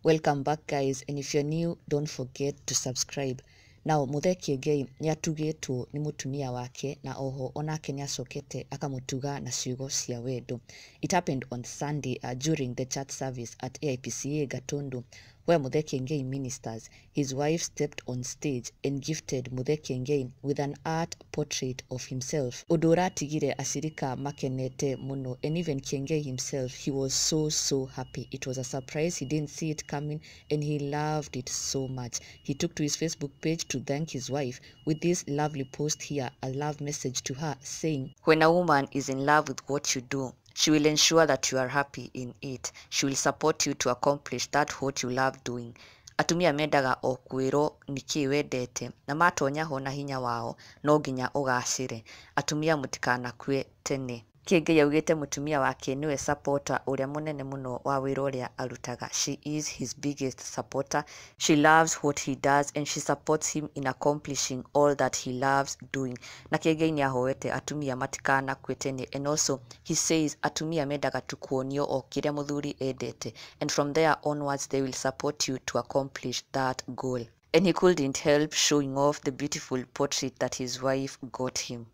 Welcome back guys, and if you're new, don't forget to subscribe. Now, Muthee Kiengei nĩ atugĩtwo nĩ mũtumia wake na oho onake nĩ acokete akamũtuga na ciugo cia wendo. It happened on Sunday during the church service at AIPCA Gatundu, where Muthee Kiengei ministers. His wife stepped on stage and gifted Muthee Kiengei with an art portrait of himself. Ũndũ ũratigire acirika makenete mũno, and even Kiengei himself, he was so so happy. It was a surprise, he didn't see it coming, and he loved it so much. He took to his Facebook page to thank his wife with this lovely post here, a love message to her saying, "When a woman is in love with what you do, she will ensure that you are happy in it. She will support you to accomplish that what you love doing." Atumia mendaga o kwĩrwo nĩkĩ wendete na matonya ho na hinya wao no nginya ũgacĩre. Atumia mũtikanakue tene. Kiengei augĩte mũtumia wake nĩwe supporter ũrĩa mũnene mũno wa wĩra ũrĩa arutaga. She is his biggest supporter. She loves what he does and she supports him in accomplishing all that he loves doing. Na Kiengei nĩ ahoete atumia matikanakue tene, and also he says atumia mendaga tu kuonio o kĩrĩa mũthuri endete, and from there onwards they will support you to accomplish that goal. And he couldn't help showing off the beautiful portrait that his wife got him.